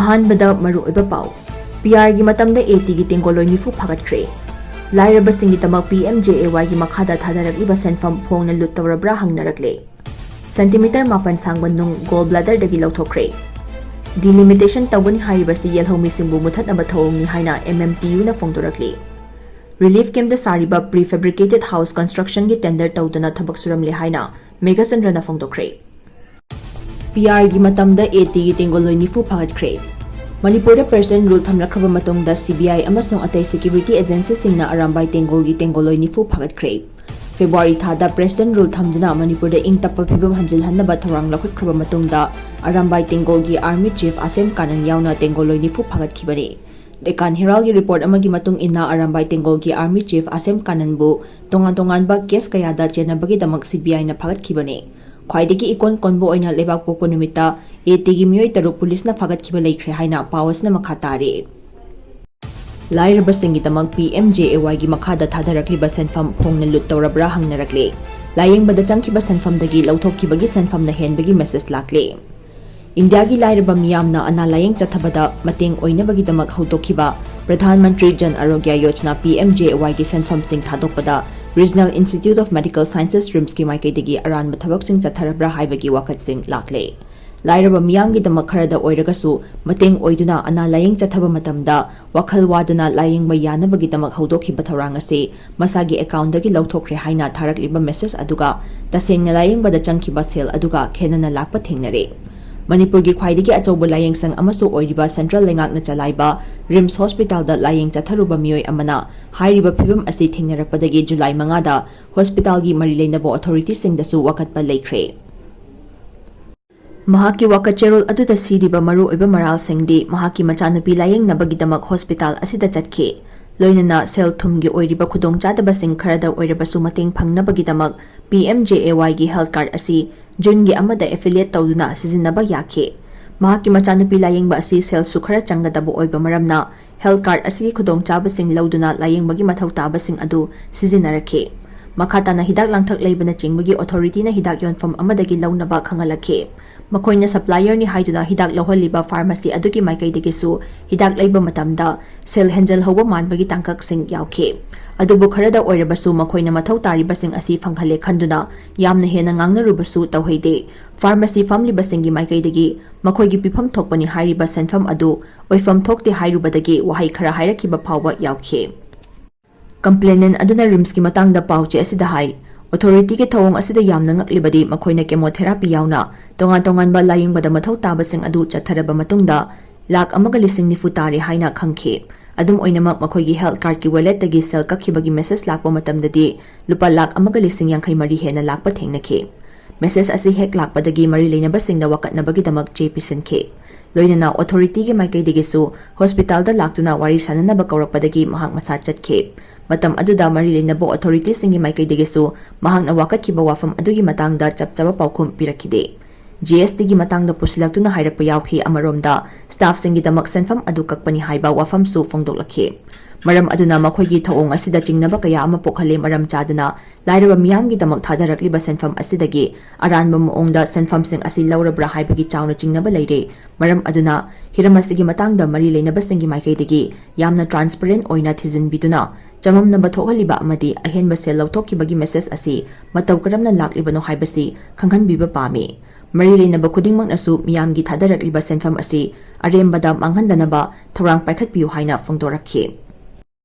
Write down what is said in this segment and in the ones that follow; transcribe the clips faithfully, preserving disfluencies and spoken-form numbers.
ꯑꯍꯥꯟꯕꯗ ꯃꯔꯨꯑꯣꯏꯕ ꯄꯥꯎ꯫ ꯄꯤ ꯑꯥꯔꯒꯤ ꯃꯇꯝꯗ ꯑꯦ ꯇꯤꯒꯤ ꯇꯦꯡꯒꯣꯂꯣꯏ ꯅꯤꯐꯨ ꯐꯥꯒꯠꯈ꯭ꯔꯦ꯫ ꯂꯥꯏꯔꯕꯁꯤꯡꯒꯤꯗꯃꯛ ꯄꯤ ꯑꯦꯝ ꯖꯦ ꯑꯦ ꯋꯥꯏꯒꯤ ꯃꯈꯥꯗ ꯊꯥꯗꯔꯛꯂꯤꯕ ꯁꯦꯟꯐꯝ ꯐꯣꯡꯅ ꯂꯨꯠ ꯇꯧꯔꯕ꯭ꯔꯥ ꯍꯪꯅꯔꯛꯂꯦ꯫ ꯁꯦꯟꯇꯤꯃꯤꯇꯔ ꯃꯥꯄꯟ ꯁꯥꯡꯕ ꯅꯨꯡ ꯒꯣꯜ ꯕ꯭ꯂꯥꯗꯔꯗꯒꯤ ꯂꯧꯊꯣꯛꯈ꯭ꯔꯦ꯫ ꯗꯤꯂꯤꯃꯤꯇꯦꯁꯟ ꯇꯧꯒꯅꯤ ꯍꯥꯏꯔꯤꯕꯁꯤ ꯌꯦꯜꯍꯧꯃꯤꯁꯤꯡꯕꯨ ꯃꯨꯊꯠꯅꯕ ꯊꯧꯑꯣꯡꯅꯤ ꯍꯥꯏꯅ ꯑꯦꯝ ꯑꯦꯝ ꯇꯤ ꯌꯨꯅ ꯐꯣꯡꯗꯣꯔꯛꯂꯤ꯫ ꯔꯤꯂꯤꯐ ꯀꯦꯝꯞꯇ ꯁꯥꯔꯤꯕ ꯄ꯭ꯔꯤ ꯐꯦꯕ꯭ꯔꯤꯀꯦꯇꯦꯗ ꯍꯥꯎꯁ ꯀꯟꯁꯇ꯭ꯔꯛꯁꯟꯒꯤ ꯇꯦꯟꯗꯔ ꯇꯧꯗꯨꯅ ꯊꯕꯛ ꯁꯨꯔꯝꯂꯦ ꯍꯥꯏꯅ ꯃꯦꯘꯆꯟꯗ꯭ꯔꯅ ꯐꯣꯡꯗꯣꯛꯈ꯭ꯔꯦ꯫ ꯄꯤ ꯑꯥꯔꯒꯤ ꯃꯇꯝꯗ ꯑꯦ ꯇꯤꯒꯤ ꯇꯦꯡꯒꯣꯂꯣꯏ ꯅꯤꯐꯨ ꯐꯥꯒꯠꯈ꯭ꯔꯦ꯫ ꯃꯅꯤꯄꯨꯔꯗ ꯄ꯭ꯔꯦꯁꯤꯗꯦꯟꯠ ꯔꯨꯜ ꯊꯝꯂꯛꯈ꯭ꯔꯕ ꯃꯇꯨꯡꯗ ꯁꯤ ꯕꯤ ꯑꯥꯏ ꯑꯃꯁꯨꯡ ꯑꯇꯩ ꯁꯦꯀ꯭ꯌꯨꯔꯤꯇꯤ ꯑꯦꯖꯦꯟꯁꯤꯁꯤꯡꯅ ꯑꯔꯥꯝꯕꯥꯏ ꯇꯦꯡꯒꯣꯜꯒꯤ ꯇꯦꯡꯒꯣꯂꯣꯏ ꯅꯤꯐꯨ ꯐꯥꯒꯠꯈ꯭ꯔꯦ꯫ ꯐꯦꯕ꯭ꯔꯨꯋꯥꯔꯤ ꯊꯥꯗ ꯄ꯭ꯔꯦꯁꯤꯗꯦꯟꯠ ꯔꯨꯜ ꯊꯝꯗꯨꯅ ꯃꯅꯤꯄꯨꯔꯗ ꯏꯪ ꯇꯞꯄ ꯐꯤꯕꯝ ꯍꯟꯖꯤꯜꯍꯟꯅꯕ ꯊꯧꯔꯥꯡ ꯂꯧꯈꯠꯈ꯭ꯔꯕ ꯃꯇꯨꯡꯗ ꯑꯔꯥꯝꯕꯥꯏ ꯇꯦꯡꯒꯣꯜꯒꯤ ꯑꯥꯔꯃꯤ ꯆꯤꯐ ꯑꯁꯦꯝ ꯀꯥꯅꯟ ꯌꯥꯎꯅ ꯇꯦꯡꯒꯣꯂꯣꯏ ꯅꯤꯐꯨ ꯐꯥꯒꯠꯈꯤꯕꯅꯤ꯫ ꯗꯦꯛꯀꯥꯟ ꯍꯦꯔꯥꯜꯒꯤ ꯔꯤꯄꯣꯔꯠ ꯑꯃꯒꯤ ꯃꯇꯨꯡ ꯏꯟꯅ ꯑꯔꯥꯝꯕꯥꯏ ꯇꯦꯡꯒꯣꯜꯒꯤ ꯑꯥꯔꯃꯤ ꯆꯤꯐ ꯑꯁꯦꯝ ꯀꯥꯅꯟꯕꯨ ꯇꯣꯉꯥꯟ ꯇꯣꯉꯥꯟꯕ ꯀꯦꯁ ꯀꯌꯥꯗ ꯆꯦꯟꯅꯕꯒꯤꯗꯃꯛ ꯁꯤ ꯕꯤ ꯑꯥꯏꯅ ꯐꯥꯒꯠꯈꯤꯕꯅꯤ꯫ ꯈ꯭ꯋꯥꯏꯗꯒꯤ ꯏꯀꯣꯟ ꯀꯣꯟꯕ ꯑꯣꯏꯅ ꯂꯩꯕꯥꯛꯄꯣꯛꯄ ꯅꯨꯃꯤꯠꯇ ꯑꯦ ꯇꯤꯒꯤ ꯃꯤꯑꯣꯏ ꯇꯔꯨꯛ ꯄꯨꯂꯤꯁꯅ ꯐꯥꯒꯠꯈꯤꯕ ꯂꯩꯈ꯭ꯔꯦ ꯍꯥꯏꯅ ꯄꯥꯎ ꯑꯁꯤꯅ ꯃꯈꯥ ꯇꯥꯔꯤ꯫ ꯂꯥꯏꯔꯕꯁꯤꯡꯒꯤꯗꯃꯛ ꯄꯤ ꯑꯦꯝ ꯖꯦ ꯑꯦ ꯋꯥꯏꯒꯤ ꯃꯈꯥꯗ ꯊꯥꯗꯔꯛꯂꯤꯕ ꯁꯦꯟꯐꯝ ꯐꯣꯡꯅ ꯂꯨꯠ ꯇꯧꯔꯕ꯭ꯔꯥ ꯍꯪꯅꯔꯛꯂꯦ꯫ ꯂꯥꯌꯦꯡꯕꯗ ꯆꯪꯈꯤꯕ ꯁꯦꯟꯐꯝꯗꯒꯤ ꯂꯧꯊꯣꯛꯈꯤꯕꯒꯤ ꯁꯦꯟꯐꯝꯅ ꯍꯦꯟꯕꯒꯤ ꯃꯦꯁꯦꯖ ꯂꯥꯛꯂꯦ꯫ ꯏꯟꯗꯤꯌꯥꯒꯤ ꯂꯥꯏꯔꯕ ꯃꯤꯌꯥꯝꯅ ꯑꯅꯥ ꯂꯥꯌꯦꯡ ꯆꯠꯊꯕꯗ ꯃꯇꯦꯡ ꯑꯣꯏꯅꯕꯒꯤꯗꯃꯛ ꯍꯧꯗꯣꯛꯈꯤꯕ Pradhan Mantri Jan ꯑꯔꯣꯒ꯭ꯌ Yojana, P M J ꯑꯦ ꯋꯥꯏꯒꯤ ꯁꯦꯟꯐꯝꯁꯤꯡ ꯊꯥꯗꯣꯛꯄꯗ Regional Institute of Medical Sciences, ꯔꯤꯝꯁꯀꯤ ꯃꯥꯏꯀꯩꯗꯒꯤ ꯑꯔꯥꯟꯕ ꯊꯕꯛꯁꯤꯡ ꯆꯠꯊꯔꯕ꯭ꯔꯥ ꯍꯥꯏꯕꯒꯤ ꯋꯥꯀꯠꯁꯤꯡ ꯂꯥꯛꯂꯦ꯫ ꯂꯥꯏꯔꯕ ꯃꯤꯌꯥꯝꯒꯤꯗꯃꯛ ꯈꯔꯗ ꯑꯣꯏꯔꯒꯁꯨ ꯃꯇꯦꯡ ꯑꯣꯏꯗꯨꯅ ꯑꯅꯥ ꯂꯥꯌꯦꯡ ꯆꯠꯊꯕ ꯃꯇꯝꯗ ꯋꯥꯈꯜ ꯋꯥꯗꯅ ꯂꯥꯌꯦꯡꯕ ꯌꯥꯅꯕꯒꯤꯗꯃꯛ ꯍꯧꯗꯣꯛꯈꯤꯕ ꯊꯧꯔꯥꯡ ꯑꯁꯤ ꯃꯁꯥꯒꯤ ꯑꯦꯀꯥꯎꯟꯗꯒꯤ ꯂꯧꯊꯣꯛꯈ꯭ꯔꯦ ꯍꯥꯏꯅ ꯊꯥꯔꯛꯂꯤꯕ ꯃꯦꯁꯦꯖ ꯑꯗꯨꯒ ꯇꯁꯦꯡꯅ ꯂꯥꯌꯦꯡꯕꯗ ꯆꯪꯈꯤꯕ ꯁꯦꯜ ꯑꯗꯨꯒ ꯈꯦꯠꯅꯅ ꯂꯥꯛꯄ ꯊꯦꯡꯅꯔꯦ꯫ ꯃꯅꯤꯄꯨꯔꯒꯤ ꯈ꯭ꯋꯥꯏꯗꯒꯤ ꯑꯆꯧꯕ ꯂꯥꯌꯦꯡꯁꯪ ꯑꯃꯁꯨ ꯑꯣꯏꯔꯤꯕ ꯁꯦꯟꯇ꯭ꯔꯦꯜ ꯂꯩꯉꯥꯛꯅ ꯆꯂꯥꯏꯕ ꯔꯤꯝꯁ ꯍꯣꯁꯄꯤꯇꯥꯜꯗ ꯂꯥꯌꯦꯡ ꯆꯠꯊꯔꯨꯕ ꯃꯤꯑꯣꯏ ꯑꯃꯅ ꯍꯥꯏꯔꯤꯕ ꯐꯤꯚꯝ ꯑꯁꯤ ꯊꯦꯡꯅꯔꯛꯄꯗꯒꯤ ꯖꯨꯂꯥꯏ ꯃꯉꯥꯗ ꯍꯣꯁꯄꯤꯇꯥꯜꯒꯤ ꯃꯔꯤ ꯂꯩꯅꯕ ꯑꯣꯊꯣꯔꯤꯇꯤꯁꯤꯡꯗꯁꯨ ꯋꯥꯀꯠꯄ ꯂꯩꯈ꯭ꯔꯦ꯫ ꯃꯍꯥꯛꯀꯤ ꯋꯥꯀꯠꯆꯦꯔꯣꯜ ꯑꯗꯨꯗ ꯁꯤꯔꯤꯕ ꯃꯔꯨꯑꯣꯏꯕ ꯃꯔꯥꯜꯁꯤꯡꯗꯤ ꯃꯍꯥꯛꯀꯤ ꯃꯆꯥꯅꯨꯄꯤ ꯂꯥꯌꯦꯡꯅꯕꯒꯤꯗꯃꯛ ꯍꯣꯁꯄꯤꯇꯥꯜ ꯑꯁꯤꯗ ꯆꯠꯈꯤ꯫ ꯂꯣꯏꯅꯅ ꯁꯦꯜ ꯊꯨꯝꯒꯤ ꯑꯣꯏꯔꯤꯕ ꯈꯨꯗꯣꯡꯆꯥꯗꯕꯁꯤꯡ ꯈꯔꯗ ꯑꯣꯏꯔꯕꯁꯨ ꯃꯇꯦꯡ ꯐꯪꯅꯕꯒꯤꯗꯃꯛ ꯄꯤ ꯑꯦꯝ ꯖꯦ ꯑꯦ ꯋꯥꯏꯒꯤ ꯍꯦꯜꯊ ꯀꯥꯔꯗ ꯑꯁꯤ ꯖꯨꯟꯒꯤ ꯑꯃꯗ ꯑꯦꯐꯤꯂꯤꯌꯦꯠ ꯇꯧꯗꯨꯅ ꯁꯤꯖꯤꯟꯅꯕ ꯌꯥꯈꯤ꯫ ꯃꯍꯥꯛꯀꯤ ꯃꯆꯥꯅꯨꯄꯤ ꯂꯥꯌꯦꯡꯕ ꯑꯁꯤ ꯁꯦꯜꯁꯨ ꯈꯔ ꯆꯪꯒꯗꯕ ꯑꯣꯏꯕ ꯃꯔꯝꯅ ꯍꯦꯜꯊ ꯀꯥꯔꯗ ꯑꯁꯤꯒꯤ ꯈꯨꯗꯣꯡꯆꯥꯕꯁꯤꯡ ꯂꯧꯗꯨꯅ ꯂꯥꯌꯦꯡꯕꯒꯤ ꯃꯊꯧ ꯇꯥꯕꯁꯤꯡ ꯑꯗꯨ ꯁꯤꯖꯤꯟꯅꯔꯛꯈꯤ꯫ ꯃꯈꯥ ꯇꯥꯅ ꯍꯤꯗꯥꯛ ꯂꯥꯡꯊꯛ ꯂꯩꯕꯅꯆꯤꯡꯕꯒꯤ authority ꯅ ꯍꯤꯗꯥꯛ ꯌꯣꯟꯐꯝ ꯑꯃꯗꯒꯤ ꯂꯧꯅꯕ ꯈꯪꯍꯜꯂꯛꯈꯤ꯫ ꯃꯈꯣꯏꯅ supplier ꯅꯤ ꯍꯥꯏꯗꯨꯅ ꯍꯤꯗꯥꯛ ꯂꯧꯍꯜꯂꯤꯕ pharmacy ꯑꯗꯨꯒꯤ ꯃꯥꯏꯀꯩꯗꯒꯤꯁꯨ ꯍꯤꯗꯥꯛ ꯂꯩꯕ ꯃꯇꯝꯗ ꯁꯦꯜ ꯍꯦꯟꯖꯜꯍꯧꯕ ꯃꯥꯟꯕꯒꯤ ꯇꯥꯡꯀꯛꯁꯤꯡ ꯌꯥꯎꯈꯤ꯫ ꯑꯗꯨꯕꯨ ꯈꯔꯗ ꯑꯣꯏꯔꯕꯁꯨ ꯃꯈꯣꯏꯅ ꯃꯊꯧ ꯇꯥꯔꯤꯕꯁꯤꯡ ꯑꯁꯤ ꯐꯪꯍꯜꯂꯦ ꯈꯟꯗꯨꯅ ꯌꯥꯝꯅ ꯍꯦꯟꯅ ꯉꯥꯡꯅꯔꯨꯕꯁꯨ ꯇꯧꯍꯩꯗꯦ꯫ Pharmacy ꯐꯝꯂꯤꯕꯁꯤꯡꯒꯤ ꯃꯥꯏꯀꯩꯗꯒꯤ ꯃꯈꯣꯏꯒꯤ ꯄꯤꯐꯝ ꯊꯣꯛꯄꯅꯤ ꯍꯥꯏꯔꯤꯕ ꯁꯦꯟꯐꯝ ꯑꯗꯨ ꯑꯣꯏꯐꯝ ꯊꯣꯛꯇꯦ ꯍꯥꯏꯔꯨꯕꯗꯒꯤ ꯋꯥꯍꯩ ꯈꯔ ꯍꯥꯏꯔꯛꯈꯤꯕ ꯐꯥꯎꯕ ꯌꯥꯎꯈꯤ꯫ Complainant ꯑꯗꯨꯅ RIMS ꯀꯤ ꯃꯇꯥꯡꯗ ꯄꯥꯎ ꯆꯦ ꯑꯁꯤꯗ ꯍꯥꯏ, authority ꯒꯤ ꯊꯧꯑꯣꯡ ꯑꯁꯤꯗ ꯌꯥꯝꯅ ꯉꯛꯂꯤꯕꯗꯤ ꯃꯈꯣꯏꯅ chemotherapy ꯌꯥꯎꯅ ꯇꯣꯉꯥꯟ ꯇꯣꯉꯥꯟꯕ ꯂꯥꯌꯦꯡꯕꯗ ꯃꯊꯧ ꯇꯥꯕꯁꯤꯡ ꯑꯗꯨ ꯆꯠꯊꯔꯕ ꯃꯇꯨꯡꯗ ꯂꯥꯈ ꯑꯃꯒ ꯂꯤꯁꯤꯡ ꯅꯤꯐꯨ ꯇꯥꯔꯦ ꯍꯥꯏꯅ ꯈꯪꯈꯤ꯫ ꯑꯗꯨꯝ ꯑꯣꯏꯅꯃꯛ, ꯃꯈꯣꯏꯒꯤ health card ꯀꯤ wallet ꯇꯒꯤ ꯁꯦꯜ ꯀꯛꯈꯤꯕꯒꯤ message ꯂꯥꯛꯄ ꯃꯇꯝꯗꯗꯤ ꯂꯨꯄꯥ ꯂꯥꯈ ꯑꯃꯒ ꯂꯤꯁꯤꯡ ꯌꯥꯡꯈꯩ ꯃꯔꯤ ꯍꯦꯟꯅ ꯂꯥꯛꯄ ꯊꯦꯡꯅꯈꯤ꯫ Message ꯑꯁꯤ ꯍꯦꯛ ꯂꯥꯛꯄꯗꯒꯤ ꯃꯔꯤ ꯂꯩꯅꯕꯁꯤꯡꯗ ꯋꯥꯀꯠꯅꯕꯒꯤꯗꯃꯛ ꯆꯦ ꯄꯤꯁꯤꯟꯈꯤ꯫ ꯂꯣꯏꯅꯅ authority ꯒꯤ ꯃꯥꯏꯀꯩꯗꯒꯤꯁꯨ hospital ꯗ ꯂꯥꯛꯇꯨꯅ ꯋꯥꯔꯤ ꯁꯥꯅꯅꯕ ꯀꯧꯔꯛꯄꯗꯒꯤ ꯃꯍꯥꯛ ꯃꯁꯥ ꯆꯠꯈꯤ꯫ ꯃꯇꯝ ꯑꯗꯨꯗ ꯃꯔꯤ ꯂꯩꯅꯕ authority ꯁꯤꯡꯒꯤ ꯃꯥꯏꯀꯩꯗꯒꯤꯁꯨ ꯃꯍꯥꯛꯅ ꯋꯥꯀꯠꯈꯤꯕ ꯋꯥꯐꯝ ꯑꯗꯨꯒꯤ ꯃꯇꯥꯡꯗ ꯆꯞ ꯆꯥꯕ ꯄꯥꯎꯈꯨꯝ ꯄꯤꯔꯛꯈꯤꯗꯦ꯫ G S T ꯒꯤ ꯃꯇꯥꯡꯗ ꯄꯨꯁꯤꯜꯂꯛꯇꯨꯅ ꯍꯥꯏꯔꯛꯄ ꯌꯥꯎꯈꯤ꯫ ꯑꯃꯔꯣꯝꯗ, staff ꯁꯤꯡꯒꯤꯗꯃꯛ ꯁꯦꯟꯐꯝ ꯑꯗꯨ ꯀꯛꯄꯅꯤ ꯍꯥꯏꯕ ꯋꯥꯐꯝꯁꯨ ꯐꯣꯡꯗꯣꯛꯂꯛꯈꯤ꯫ ꯃꯔꯝ ꯑꯗꯨꯅ ꯃꯈꯣꯏꯒꯤ ꯊꯧꯑꯣꯡ ꯑꯁꯤꯗ ꯆꯤꯡꯅꯕ ꯀꯌꯥ ꯑꯃ ꯄꯣꯛꯍꯜꯂꯦ꯫ ꯃꯔꯝ ꯆꯥꯗꯅ ꯂꯥꯏꯔꯕ ꯃꯤꯌꯥꯝꯒꯤꯗꯃꯛ ꯊꯥꯗꯔꯛꯂꯤꯕ ꯁꯦꯟꯐꯝ ꯑꯁꯤꯗꯒꯤ ꯑꯔꯥꯟꯕ ꯃꯑꯣꯡꯗ ꯁꯦꯟꯐꯝꯁꯤꯡ ꯑꯁꯤ ꯂꯧꯔꯕ꯭ꯔꯥ ꯍꯥꯏꯕꯒꯤ ꯆꯥꯎꯅ ꯆꯤꯡꯅꯕ ꯂꯩꯔꯦ꯫ ꯃꯔꯝ ꯑꯗꯨꯅ ꯍꯤꯔꯝ ꯑꯁꯤꯒꯤ ꯃꯇꯥꯡꯗ ꯃꯔꯤ ꯂꯩꯅꯕꯁꯤꯡꯒꯤ ꯃꯥꯏꯀꯩꯗꯒꯤ ꯌꯥꯝꯅ transparent ꯑꯣꯏꯅ ꯊꯤꯖꯤꯟꯕꯤꯗꯨꯅ ꯆꯃꯝꯅꯕ ꯊꯣꯛꯍꯜꯂꯤꯕ ꯑꯃꯗꯤ ꯑꯍꯦꯟꯕ ꯁꯦꯜ ꯂꯧꯊꯣꯛꯈꯤꯕꯒꯤ message ꯑꯁꯤ ꯃꯇꯧ ꯀꯔꯝꯅ ꯂꯥꯛꯂꯤꯕꯅꯣ ꯍꯥꯏꯕꯁꯤ ꯈꯪꯍꯟꯕꯤꯕ ꯄꯥꯝꯃꯤ꯫ ꯃꯔꯤ ꯂꯩꯅꯕ ꯈꯨꯗꯤꯡꯃꯛꯅꯁꯨ ꯃꯤꯌꯥꯝꯒꯤ ꯊꯥꯗꯔꯛꯂꯤꯕ ꯁꯦꯟꯐꯝ ꯑꯁꯤ ꯑꯔꯦꯝꯕꯗ ꯃꯥꯡꯍꯟꯗꯅꯕ ꯊꯧꯔꯥꯡ ꯄꯥꯏꯈꯠꯄꯤꯌꯨ ꯍꯥꯏꯅ ꯐꯣꯡꯗꯣꯔꯛꯈꯤ꯫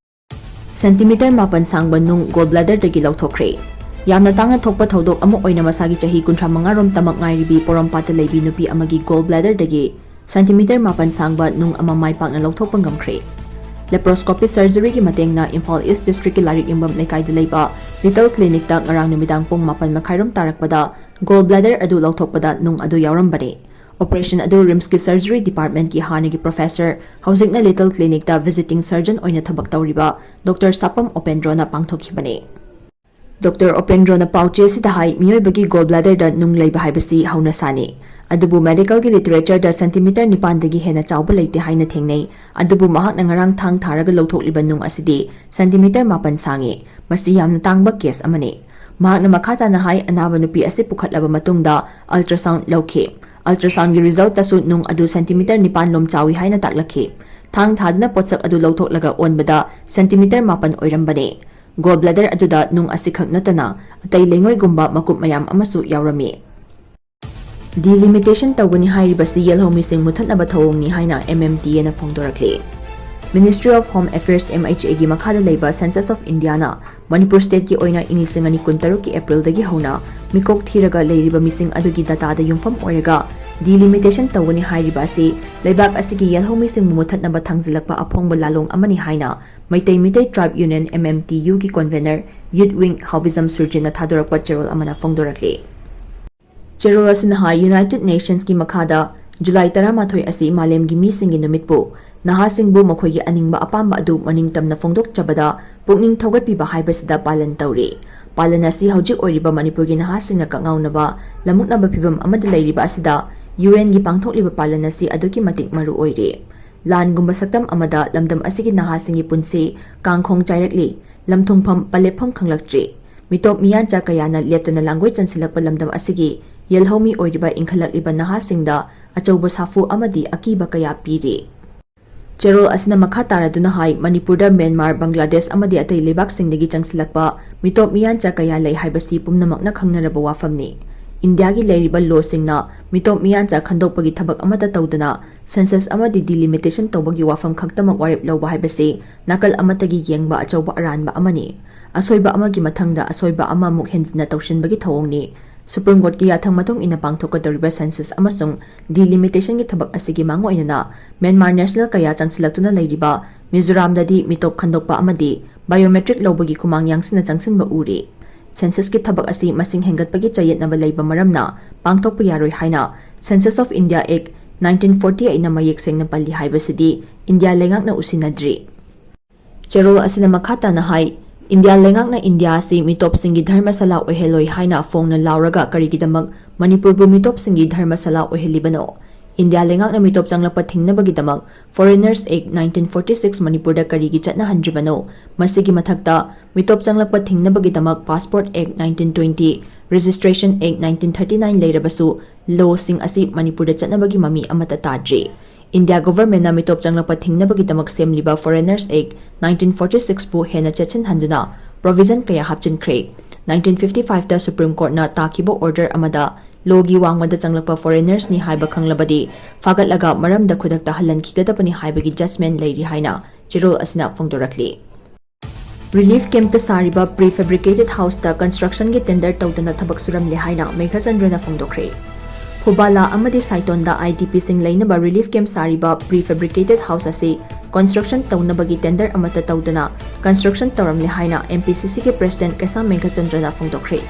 Centimeter ꯃꯥꯄꯟ ꯁꯥꯡꯕ ꯅꯨꯡ gallbladder ꯗꯒꯤ ꯂꯧꯊꯣꯛꯈ꯭ꯔꯦ꯫ ꯌꯥꯝꯅ ꯇꯥꯡꯅ ꯊꯣꯛꯄ ꯊꯧꯗꯣꯛ ꯑꯃ ꯑꯣꯏꯅ ꯃꯁꯥꯒꯤ ꯆꯍꯤ ꯀꯨꯟꯊ꯭ꯔꯥ ꯃꯉꯥ ꯔꯣꯝ ꯇꯃꯛ ꯉꯥꯏꯔꯤꯕꯤ ꯄꯣꯔꯣꯝꯄꯥꯠꯇ ꯂꯩꯕꯤ ꯅꯨꯄꯤ ꯑꯃꯒꯤ gallbladder ꯗꯒꯤ centimeter ꯃꯥꯄꯟ ꯁꯥꯡꯕ ꯅꯨꯡ ꯑꯃ ꯃꯥꯏ ꯄꯥꯛꯅ ꯂꯧꯊꯣꯛꯄ ꯉꯝꯈ꯭ꯔꯦ꯫ Laparoscopy surgery ꯒꯤ ꯃꯇꯦꯡꯅ ꯏꯝꯐꯥꯜ East District ꯀꯤ ꯂꯥꯏꯔꯤꯛ ꯌꯨꯝꯐꯝ ꯂꯩꯀꯥꯏꯗ ꯂꯩꯕ Little Clinic ꯇ ꯉꯔꯥꯡ ꯅꯨꯃꯤꯗꯥꯡ ꯄꯨꯡ ꯃꯥꯄꯟ ꯃꯈꯥꯏ ꯔꯣꯝ ꯇꯥꯔꯛꯄꯗ gallbladder ꯑꯗꯨ ꯂꯧꯊꯣꯛꯄꯗ ꯅꯨꯡ ꯑꯗꯨ ꯌꯥꯎꯔꯝꯕꯅꯤ꯫ Operation ꯑꯗꯨ RIMS ꯀꯤ surgery department ꯀꯤ ꯍꯥꯟꯅꯒꯤ professor, ꯍꯧꯖꯤꯛꯅ Little Clinic ꯇ visiting surgeon ꯑꯣꯏꯅ ꯊꯕꯛ ꯇꯧꯔꯤꯕ Doctor ꯁꯥꯄꯝ ꯎꯄꯦꯟꯗ꯭ꯔꯣꯅ ꯄꯥꯡꯊꯣꯛꯈꯤꯕꯅꯤ꯫ Doctor ꯎꯄꯦꯟꯗ꯭ꯔꯣꯅ ꯄꯥꯎꯆꯦ ꯑꯁꯤꯗ ꯍꯥꯏ, ꯃꯤꯑꯣꯏꯕꯒꯤ gallbladder ꯗ ꯅꯨꯡ ꯂꯩꯕ ꯍꯥꯏꯕꯁꯤ ꯍꯧꯅꯁꯥꯅꯤ꯫ ꯑꯗꯨꯕꯨ ꯃꯦꯗꯤꯀꯦꯜꯒꯤ ꯂꯤꯇꯔꯦꯆꯔꯗ ꯁꯦꯟꯇꯤꯃꯤꯇꯔ ꯅꯤꯄꯥꯟꯗꯒꯤ ꯍꯦꯟꯅ ꯆꯥꯎꯕ ꯂꯩꯇꯦ ꯍꯥꯏꯅ ꯊꯦꯡꯅꯩ꯫ ꯑꯗꯨꯕꯨ ꯃꯍꯥꯛꯅ ꯉꯔꯥꯡ ꯊꯥꯡ ꯊꯥꯔꯒ ꯂꯧꯊꯣꯛꯂꯤꯕ ꯅꯨꯡ ꯑꯁꯤꯗꯤ ꯁꯦꯟꯇꯤꯃꯤꯇꯔ ꯃꯥꯄꯟ ꯁꯥꯡꯉꯤ꯫ ꯃꯁꯤ ꯌꯥꯝꯅ ꯇꯥꯡꯕ ꯀꯦꯁ ꯑꯃꯅꯤ꯫ ꯃꯍꯥꯛꯅ ꯃꯈꯥ ꯇꯥꯅ ꯍꯥꯏ, ꯑꯅꯥꯕ ꯅꯨꯄꯤ ꯑꯁꯤ ꯄꯨꯈꯠꯂꯕ ꯃꯇꯨꯡꯗ ꯑꯜꯇ꯭ꯔꯥꯁꯥꯎꯟ ꯂꯧꯈꯤ꯫ ꯑꯜꯇ꯭ꯔꯥꯁꯥꯎꯟꯒꯤ ꯔꯤꯖꯜꯇꯁꯨ ꯅꯨꯡ ꯑꯗꯨ ꯁꯦꯟꯇꯤꯃꯤꯇꯔ ꯅꯤꯄꯥꯟ ꯂꯣꯝ ꯆꯥꯎꯏ ꯍꯥꯏꯅ ꯇꯥꯛꯂꯛꯈꯤ꯫ ꯊꯥꯡ ꯊꯥꯗꯨꯅ ꯄꯣꯠꯁꯛ ꯑꯗꯨ ꯂꯧꯊꯣꯛꯂꯒ ꯑꯣꯟꯕꯗ ꯁꯦꯟꯇꯤꯃꯤꯇꯔ ꯃꯥꯄꯟ ꯑꯣꯏꯔꯝꯕꯅꯤ꯫ ꯒꯣꯜ ꯕ꯭ꯂꯦꯗꯔ ꯑꯗꯨꯗ ꯅꯨꯡ ꯑꯁꯤꯈꯛ ꯅꯠꯇꯅ ꯑꯇꯩ ꯂꯩꯉꯣꯏꯒꯨꯝꯕ ꯃꯀꯨꯞ ꯃꯌꯥꯝ ꯑꯃꯁꯨ ꯌꯥꯎꯔꯝꯃꯤ꯫ ꯗꯤꯂꯤꯃꯤꯇꯦꯁꯟ ꯇꯧꯒꯅꯤ ꯍꯥꯏꯔꯤꯕꯁꯤ ꯌꯦꯜꯍꯧꯃꯤꯁꯤꯡ ꯃꯨꯊꯠꯅꯕ ꯊꯧꯑꯣꯡꯅꯤ ꯍꯥꯏꯅ M M T Aꯅ ꯐꯣꯡꯗꯣꯔꯛꯂꯤ꯫ Ministry of Home Affairs, M H Aꯒꯤ ꯃꯈꯥꯗ ꯂꯩꯕ Census of Indiaꯅ ꯃꯅꯤꯄꯨꯔ stateꯀꯤ ꯑꯣꯏꯅ ꯏꯪ ꯂꯤꯁꯤꯡ ꯑꯅꯤ ꯀꯨꯟꯇꯔꯨꯛꯀꯤ Aprilꯗꯒꯤ ꯍꯧꯅ ꯃꯤꯀꯣꯛ ꯊꯤꯔꯒ ꯂꯩꯔꯤꯕ ꯃꯤꯁꯤꯡ ꯑꯗꯨꯒꯤ dataꯗ ꯌꯨꯝꯐꯝ ꯑꯣꯏꯔꯒ delimitation ꯇꯧꯒꯅꯤ ꯍꯥꯏꯔꯤꯕ ꯑꯁꯤ ꯂꯩꯕꯥꯛ ꯑꯁꯤꯒꯤ ꯌꯦꯜꯍꯧꯃꯤꯁꯤꯡꯕꯨ ꯃꯨꯊꯠꯅꯕ ꯊꯥꯡꯖꯤꯜꯂꯛꯄ ꯑꯐꯣꯡꯕ ꯂꯥꯂꯣꯡ ꯑꯃꯅꯤ ꯍꯥꯏꯅ Meitei Meitei Tribe Union, M M T Uꯒꯤ convener Youth Wing Haobijam Surjitꯅ ꯊꯥꯗꯣꯔꯛꯄ ꯆꯦꯔꯣꯜ ꯑꯃꯅ ꯐꯣꯡꯗꯣꯔꯛꯂꯤ꯫ ꯆꯦꯔꯣꯜ ꯑꯁꯤꯅ ꯍꯥꯏ, United Nationsꯀꯤ ꯃꯈꯥꯗ ꯖꯨꯂꯥꯏ ꯇꯔꯥꯃꯥꯊꯣꯏ ꯑꯁꯤ ꯃꯥꯂꯦꯝꯒꯤ ꯃꯤꯁꯤꯡꯒꯤ ꯅꯨꯃꯤꯠꯄꯨ ꯅꯍꯥꯁꯤꯡꯕꯨ ꯃꯈꯣꯏꯒꯤ ꯑꯅꯤꯡꯕ ꯑꯄꯥꯝꯕ ꯑꯗꯨ ꯃꯅꯤꯡ ꯇꯝꯅ ꯐꯣꯡꯗꯣꯛꯆꯕꯗ ꯄꯨꯛꯅꯤꯡ ꯊꯧꯒꯠꯄꯤꯕ ꯍꯥꯏꯕꯁꯤꯗ ꯄꯥꯂꯟ ꯇꯧꯔꯤ꯫ ꯄꯥꯂꯟ ꯑꯁꯤ ꯍꯧꯖꯤꯛ ꯑꯣꯏꯔꯤꯕ ꯃꯅꯤꯄꯨꯔꯒꯤ ꯅꯍꯥꯁꯤꯡꯅ ꯀꯛꯉꯥꯎꯅꯕ, ꯂꯃꯨꯛꯅꯕ ꯐꯤꯚꯝ ꯑꯃꯗ ꯂꯩꯔꯤꯕ ꯑꯁꯤꯗ UNꯒꯤ ꯄꯥꯡꯊꯣꯛꯂꯤꯕ ꯄꯥꯂꯟ ꯑꯁꯤ ꯑꯗꯨꯛꯀꯤ ꯃꯇꯤꯛ ꯃꯔꯨ ꯑꯣꯏꯔꯤ꯫ ꯂꯥꯟꯒꯨꯝꯕ ꯁꯛꯇꯝ ꯑꯃꯗ ꯂꯝꯗꯝ ꯑꯁꯤꯒꯤ ꯅꯍꯥꯁꯤꯡꯒꯤ ꯄꯨꯟꯁꯤ ꯀꯥꯡꯈꯣꯡ ꯆꯥꯏꯔꯛꯂꯤ, ꯂꯝꯊꯨꯡꯐꯝ, ꯄꯂꯦꯞꯐꯝ ꯈꯪꯂꯛꯇ꯭ꯔꯤ꯫ ꯃꯤꯇꯣꯞ ꯃꯤꯌꯥꯟꯆꯥ ꯀꯌꯥꯅ ꯂꯦꯞꯇꯅ ꯂꯥꯡꯒꯣꯏ ꯆꯟꯁꯤꯜꯂꯛꯄ ꯂꯝꯗꯝ ꯑꯁꯤꯒꯤ ꯌꯦꯜꯍꯧꯃꯤ ꯑꯣꯏꯔꯤꯕ ꯏꯟꯈꯠꯂꯛꯂꯤꯕ ꯅꯍꯥꯁꯤꯡꯗ ꯑꯆꯧꯕ ꯁꯥꯐꯨ ꯑꯃꯗꯤ ꯑꯀꯤꯕ ꯀꯌꯥ ꯄꯤꯔꯤ꯫ ꯆꯦꯔꯣꯜ ꯑꯁꯤꯅ ꯃꯈꯥ ꯇꯥꯔꯗꯨꯅ ꯍꯥꯏ, ꯃꯅꯤꯄꯨꯔꯗ ꯃ꯭ꯌꯥꯟꯃꯥꯔ, ꯕꯪꯒ꯭ꯂꯥꯗꯦꯁ ꯑꯃꯗꯤ ꯑꯇꯩ ꯂꯩꯕꯥꯛꯁꯤꯡꯗꯒꯤ ꯆꯪꯁꯤꯜꯂꯛꯄ ꯃꯤꯇꯣꯞ ꯃꯤꯌꯥꯟꯆꯥ ꯀꯌꯥ ꯂꯩ ꯍꯥꯏꯕꯁꯤ ꯄꯨꯝꯅꯃꯛꯅ ꯈꯪꯅꯔꯕ ꯋꯥꯐꯝꯅꯤ꯫ ꯏꯟꯗꯤꯌꯥꯒꯤ ꯂꯩꯔꯤꯕ lawꯁꯤꯡꯅ ꯃꯤꯇꯣꯞ ꯃꯤꯌꯥꯟꯆꯥ ꯈꯟꯗꯣꯛꯄꯒꯤ ꯊꯕꯛ ꯑꯃꯠꯇ ꯇꯧꯗꯅ census ꯑꯃꯗꯤ delimitation ꯇꯧꯕꯒꯤ ꯋꯥꯐꯝ ꯈꯛꯇꯃꯛ ꯋꯥꯔꯦꯞ ꯂꯧꯕ ꯍꯥꯏꯕꯁꯤ ꯅꯥꯀꯜ ꯑꯃꯠꯇꯒꯤ ꯌꯦꯡꯕ ꯑꯆꯧꯕ ꯑꯔꯥꯟꯕ ꯑꯃꯅꯤ꯫ ꯑꯁꯣꯏꯕ ꯑꯃꯒꯤ ꯃꯊꯪꯗ ꯑꯁꯣꯏꯕ ꯑꯃꯃꯨꯛ ꯍꯦꯟꯖꯤꯟꯅ ꯇꯧꯁꯤꯟꯕꯒꯤ ꯊꯧꯑꯣꯡꯅꯤ꯫ Supreme Courtꯀꯤ ꯌꯥꯊꯪ ꯃꯇꯨꯡ ꯏꯟꯅ ꯄꯥꯡꯊꯣꯛꯀꯗꯧꯔꯤꯕ census ꯑꯃꯁꯨꯡ delimitationꯒꯤ ꯊꯕꯛ ꯑꯁꯤꯒꯤ ꯃꯥꯡꯑꯣꯏꯅꯅ ꯃ꯭ꯌꯥꯟꯃꯥꯔ national ꯀꯌꯥ ꯆꯪꯁꯤꯜꯂꯛꯇꯨꯅ ꯂꯩꯔꯤꯕ ꯃꯤꯖꯣꯔꯥꯝꯗꯗꯤ ꯃꯤꯇꯣꯞ ꯈꯟꯗꯣꯛꯄ ꯑꯃꯗꯤ biometric ꯂꯧꯕꯒꯤ ꯈꯨꯃꯥꯡ ꯌꯥꯡꯁꯤꯟꯅ ꯆꯪꯁꯤꯟꯕ ꯎꯔꯤ꯫ Censusꯀꯤ ꯊꯕꯛ ꯑꯁꯤ ꯃꯁꯤꯡ ꯍꯦꯟꯒꯠꯄꯒꯤ ꯆꯌꯦꯠꯅꯕ ꯂꯩꯕ ꯃꯔꯝꯅ ꯄꯥꯡꯊꯣꯛꯄ ꯌꯥꯔꯣꯏ ꯍꯥꯏꯅ Census of India Act nineteen forty eightꯅ ꯃꯌꯦꯛ ꯁꯦꯡꯅ ꯄꯜꯂꯤ ꯍꯥꯏꯕꯁꯤꯗꯤ ꯏꯟꯗꯤꯌꯥ ꯂꯩꯉꯥꯛꯅ ꯎꯁꯤꯟꯅꯗ꯭ꯔꯤ꯫ ꯆꯦꯔꯣꯜ ꯑꯁꯤꯅ ꯃꯈꯥ ꯇꯥꯅ ꯍꯥꯏ, ꯏꯟꯗꯤꯌꯥ ꯂꯩꯉꯥꯛꯅ ꯏꯟꯗꯤꯌꯥ ꯑꯁꯤ ꯃꯤꯇꯣꯞꯁꯤꯡꯒꯤ ꯙꯔꯃꯁꯥꯂꯥ ꯑꯣꯏꯍꯜꯂꯣꯏ ꯍꯥꯏꯅ ꯐꯣꯡꯅ ꯂꯥꯎꯔꯒ ꯀꯔꯤꯒꯤꯗꯃꯛ ꯃꯅꯤꯄꯨꯔꯕꯨ ꯃꯤꯇꯣꯞꯁꯤꯡꯒꯤ ꯙꯔꯃꯁꯥꯂꯥ ꯑꯣꯏꯍꯜꯂꯤꯕꯅꯣ? ꯏꯟꯗꯤꯌꯥ ꯂꯩꯉꯥꯛꯅ ꯃꯤꯇꯣꯞ ꯆꯪꯂꯛꯄ ꯊꯤꯡꯅꯕꯒꯤꯗꯃꯛ Foreigners Act nineteen forty six ꯃꯅꯤꯄꯨꯔꯗ ꯀꯔꯤꯒꯤ ꯆꯠꯅꯍꯟꯗ꯭ꯔꯤꯕꯅꯣ? ꯃꯁꯤꯒꯤ ꯃꯊꯛꯇ, ꯃꯤꯇꯣꯞ ꯆꯪꯂꯛꯄ ꯊꯤꯡꯅꯕꯒꯤꯗꯃꯛ Passport Act nineteen twenty, Registration Act nineteen thirty nine ꯂꯩꯔꯕꯁꯨ, ꯂꯣꯁꯤꯡ ꯑꯁꯤ ꯃꯅꯤꯄꯨꯔꯗ ꯆꯠꯅꯕꯒꯤ ꯃꯃꯤ ꯑꯃꯠꯇ ꯇꯥꯗ꯭ꯔꯤ꯫ ꯏꯟꯗꯤꯌꯥ ꯒꯣꯚꯔꯟꯃꯦꯟꯠꯅ ꯃꯤꯇꯣꯞ ꯆꯪꯂꯛꯄ ꯊꯤꯡꯅꯕꯒꯤꯗꯃꯛ ꯁꯦꯝꯂꯤꯕ Foreigners Act nineteen forty six ꯄꯨ ꯍꯦꯟꯅ ꯆꯦꯠꯁꯤꯟꯍꯟꯗꯨꯅ ꯄ꯭ꯔꯣꯚꯤꯖꯟ ꯀꯌꯥ ꯍꯥꯞꯆꯤꯟꯈ꯭ꯔꯦ꯫ Nineteen fifty five ꯇ ꯁꯨꯄ꯭ꯔꯤꯝ ꯀꯣꯔꯠꯅ ꯇꯥꯈꯤꯕ ꯑꯣꯔꯗꯔ ꯑꯃꯗ ꯂꯣꯒꯤ ꯋꯥꯡꯃꯗ ꯆꯪꯂꯛꯄ ꯐꯣꯔꯦꯅꯔꯁꯅꯤ ꯍꯥꯏꯕ ꯈꯪꯂꯕꯗꯤ, ꯐꯥꯒꯠꯂꯒ ꯃꯔꯝꯗ ꯈꯨꯗꯛꯇ ꯍꯜꯍꯟꯈꯤꯒꯗꯕꯅꯤ ꯍꯥꯏꯕꯒꯤ ꯖꯖꯃꯦꯟꯠ ꯂꯩꯔꯤ ꯍꯥꯏꯅ ꯆꯦꯔꯣꯜ ꯑꯁꯤꯅ ꯐꯣꯡꯗꯣꯔꯛꯂꯤ꯫ ꯔꯤꯂꯤꯐ ꯀꯦꯝꯞꯇ ꯁꯥꯔꯤꯕ ꯄ꯭ꯔꯤ ꯐꯦꯕ꯭ꯔꯤꯀꯦꯇꯦꯗ ꯍꯥꯎꯁꯇ ꯀꯟꯁꯇ꯭ꯔꯛꯁꯟꯒꯤ ꯇꯦꯟꯗꯔ ꯇꯧꯗꯅ ꯊꯕꯛ ꯁꯨꯔꯝꯂꯦ ꯍꯥꯏꯅ ꯃꯦꯘꯆꯟꯗ꯭ꯔꯅ ꯐꯣꯡꯗꯣꯛꯈ꯭ꯔꯦ꯫ ꯐꯨꯕꯥꯂꯥ ꯑꯃꯗꯤ ꯁꯥꯏꯇꯣꯟꯗ IDPꯁꯤꯡ ꯂꯩꯅꯕ ꯔꯤꯂꯤꯐ ꯀꯦꯝꯞ ꯁꯥꯔꯤꯕ ꯄ꯭ꯔꯤ ꯐꯦꯕ꯭ꯔꯤꯀꯦꯇꯦꯗ ꯍꯥꯎꯁ ꯑꯁꯤ ꯀꯟꯁꯇ꯭ꯔꯛꯁꯟ ꯇꯧꯅꯕꯒꯤ ꯇꯦꯟꯗꯔ ꯑꯃꯠꯇ ꯇꯧꯗꯅ ꯀꯟꯁꯇ꯭ꯔꯛꯁꯟ ꯇꯧꯔꯝꯂꯦ ꯍꯥꯏꯅ MPCCꯒꯤ ꯄ꯭ꯔꯦꯁꯤꯗꯦꯟꯠ ꯀꯩꯁꯥꯝ ꯃꯦꯘꯆꯟꯗ꯭ꯔꯅ ꯐꯣꯡꯗꯣꯛꯈ꯭ꯔꯦ꯫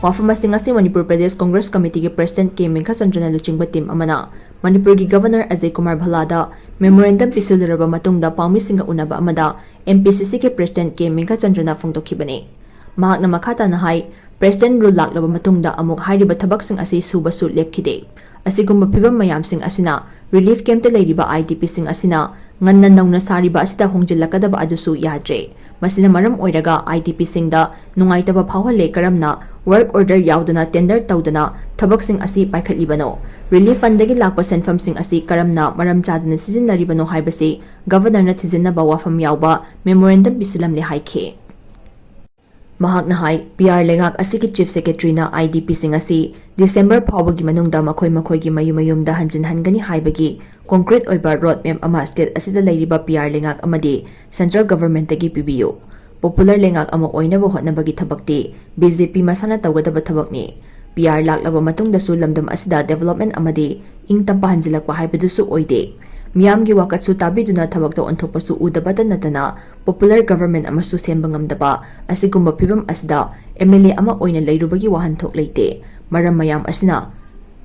ꯋꯥꯐꯝꯁꯤꯡ ꯑꯁꯤ ꯃꯅꯤꯄꯨꯔ ꯄ꯭ꯔꯗꯦꯁ ꯀꯣꯡꯒ꯭ꯔꯦꯁ ꯀꯃꯤꯇꯤꯒꯤ ꯄ꯭ꯔꯦꯁꯤꯗꯦꯟꯠ ꯀꯦ ꯃꯦꯘꯆꯟꯗ꯭ꯔꯅ ꯂꯨꯆꯤꯡꯕ ꯇꯤꯝ ꯑꯃꯅ ꯃꯅꯤꯄꯨꯔꯒꯤ ꯒꯚꯔꯅꯔ ꯑꯖꯌ ꯀꯨꯃꯥꯔ ꯚꯜꯂꯥꯗ ꯃꯦꯃꯣꯔꯦꯟꯗꯝ ꯄꯤꯁꯤꯜꯂꯨꯔꯕ ꯃꯇꯨꯡꯗ ꯄꯥꯎꯃꯤꯁꯤꯡꯒ ꯎꯅꯕ ꯑꯃꯗ MPCCꯒꯤ ꯄ꯭ꯔꯦꯁꯤꯗꯦꯟꯠ ꯀꯦ ꯃꯦꯘꯆꯟꯗ꯭ꯔꯅ ꯐꯣꯡꯗꯣꯛꯈꯤꯕꯅꯤ꯫ ꯃꯍꯥꯛꯅ ꯃꯈꯥ ꯇꯥꯅ ꯍꯥꯏ, ꯄ꯭ꯔꯦꯁꯤꯗꯦꯟꯠ ꯔꯨꯜ ꯂꯥꯛꯂꯕ ꯃꯇꯨꯡꯗ ꯑꯃꯨꯛ ꯍꯥꯏꯔꯤꯕ ꯊꯕꯛꯁꯤꯡ ꯑꯁꯤ ꯁꯨꯕꯁꯨ ꯂꯦꯞꯈꯤꯗꯦ꯫ ꯑꯁꯤꯒꯨꯝꯕ ꯐꯤꯚꯝ ꯃꯌꯥꯝꯁꯤꯡ ꯑꯁꯤꯅ ꯔꯤꯂꯤꯐ ꯀꯦꯝꯞꯇ ꯂꯩꯔꯤꯕ IDPꯁꯤꯡ ꯑꯁꯤꯅ ꯉꯟꯅ ꯅꯧꯅ ꯁꯥꯔꯤꯕ ꯑꯁꯤꯗ ꯍꯣꯡꯖꯤꯜꯂꯛꯀꯗꯕ ꯑꯗꯨꯁꯨ ꯌꯥꯗ꯭ꯔꯦ꯫ ꯃꯁꯤꯅ ꯃꯔꯝ ꯑꯣꯏꯔꯒ IDPꯁꯤꯡꯗ ꯅꯨꯡꯉꯥꯏꯇꯕ ꯐꯥꯎꯍꯜꯂꯦ꯫ ꯀꯔꯝꯅ ꯋꯥꯔꯛ ꯑꯣꯔꯗꯔ ꯌꯥꯎꯗꯅ ꯇꯦꯟꯗꯔ ꯇꯧꯗꯅ ꯊꯕꯛꯁꯤꯡ ꯑꯁꯤ ꯄꯥꯏꯈꯠꯂꯤꯕꯅꯣ? ꯔꯤꯂꯤꯐ ꯐꯟꯗꯒꯤ ꯂꯥꯛꯄ ꯁꯦꯟꯐꯝꯁꯤꯡ ꯑꯁꯤ ꯀꯔꯝꯅ ꯃꯔꯝ ꯆꯥꯗꯅ ꯁꯤꯖꯤꯟꯅꯔꯤꯕꯅꯣ ꯍꯥꯏꯕꯁꯤ ꯒꯚꯔꯅꯔꯅ ꯊꯤꯖꯤꯟꯅꯕ ꯋꯥꯐꯝ ꯌꯥꯎꯕ ꯃꯦꯃꯣꯔꯦꯟꯗꯝ ꯄꯤꯁꯤꯜꯂꯝꯂꯦ ꯍꯥꯏꯈꯤ꯫ ꯃꯍꯥꯛꯅ ꯍꯥꯏ, PR ꯂꯩꯉꯥꯛ ꯑꯁꯤꯒꯤ ꯆꯤꯐ ꯁꯦꯀ꯭ꯔꯦꯇꯔꯤꯅ IDPꯁꯤꯡ ꯑꯁꯤ ꯗꯤꯁꯦꯝꯕꯔ ꯐꯥꯎꯕꯒꯤ ꯃꯅꯨꯡꯗ ꯃꯈꯣꯏ ꯃꯈꯣꯏꯒꯤ ꯃꯌꯨꯝ ꯃꯌꯨꯝꯗ ꯍꯟꯖꯤꯟꯍꯟꯒꯅꯤ ꯍꯥꯏꯕꯒꯤ ꯀꯣꯡꯀ꯭ꯔꯤꯠ ꯑꯣꯏꯕ ꯔꯣꯗ ꯃꯦꯞ ꯑꯃ ꯁ꯭ꯇꯦꯠ ꯑꯁꯤꯗ ꯂꯩꯔꯤꯕ PR ꯂꯩꯉꯥꯛ ꯑꯃꯗꯤ ꯁꯦꯟꯇ꯭ꯔꯦꯜ ꯒꯚꯔꯟꯃꯦꯟꯠꯇꯒꯤ ꯄꯤꯕꯤꯌꯨ꯫ ꯄꯣꯄꯨꯂꯔ ꯂꯩꯉꯥꯛ ꯑꯃ ꯑꯣꯏꯅꯕ ꯍꯣꯠꯅꯕꯒꯤ ꯊꯕꯛꯇꯤ BJP ꯃꯁꯥꯅ ꯇꯧꯒꯗꯕ ꯊꯕꯛꯅꯤ꯫ PR ꯂꯥꯛꯂꯕ ꯃꯇꯨꯡꯗꯁꯨ ꯂꯝꯗꯝ ꯑꯁꯤꯗ ꯗꯦꯕꯂꯞꯃꯦꯟꯠ ꯑꯃꯗꯤ ꯏꯪ ꯇꯞꯄ ꯍꯟꯖꯤꯜꯂꯛꯄ ꯍꯥꯏꯕꯗꯨꯁꯨ ꯑꯣꯏꯗꯦ꯫ ꯃꯤꯌꯥꯝꯒꯤ ꯋꯥꯀꯠꯁꯨ ꯇꯥꯕꯤꯗꯨꯅ ꯊꯕꯛꯇ ꯑꯣꯟꯊꯣꯛꯄꯁꯨ ꯎꯗꯕꯇ ꯅꯠꯇꯅ ꯄꯣꯄꯨꯂꯔ ꯒꯚꯔꯟꯃꯦꯟꯠ ꯑꯃꯁꯨ ꯁꯦꯝꯕ ꯉꯝꯗꯕ ꯑꯁꯤꯒꯨꯝꯕ ꯐꯤꯚꯝ ꯑꯁꯤꯗ MLA ꯑꯃ ꯑꯣꯏꯅ ꯂꯩꯔꯨꯕꯒꯤ ꯋꯥꯍꯟꯊꯣꯛ ꯂꯩꯇꯦ꯫ ꯃꯔꯝ ꯃꯌꯥꯝ ꯑꯁꯤꯅ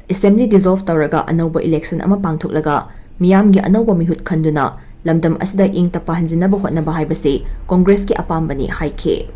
ꯑꯦꯁꯦꯝꯕ꯭ꯂꯤ ꯗꯤꯖꯣꯜꯚ ꯇꯧꯔꯒ ꯑꯅꯧꯕ ꯏꯂꯦꯛꯁꯟ ꯑꯃ ꯄꯥꯡꯊꯣꯛꯂꯒ ꯃꯤꯌꯥꯝꯒꯤ ꯑꯅꯧꯕ ꯃꯤꯍꯨꯠ ꯈꯟꯗꯨꯅ ꯂꯝꯗꯝ ꯑꯁꯤꯗ ꯏꯪ ꯇꯞꯄ ꯍꯟꯖꯤꯟꯅꯕ ꯍꯣꯠꯅꯕ ꯍꯥꯏꯕꯁꯤ ꯀꯣꯡꯒ꯭ꯔꯦꯁꯀꯤ ꯑꯄꯥꯝꯕꯅꯤ ꯍꯥꯏꯈꯤ꯫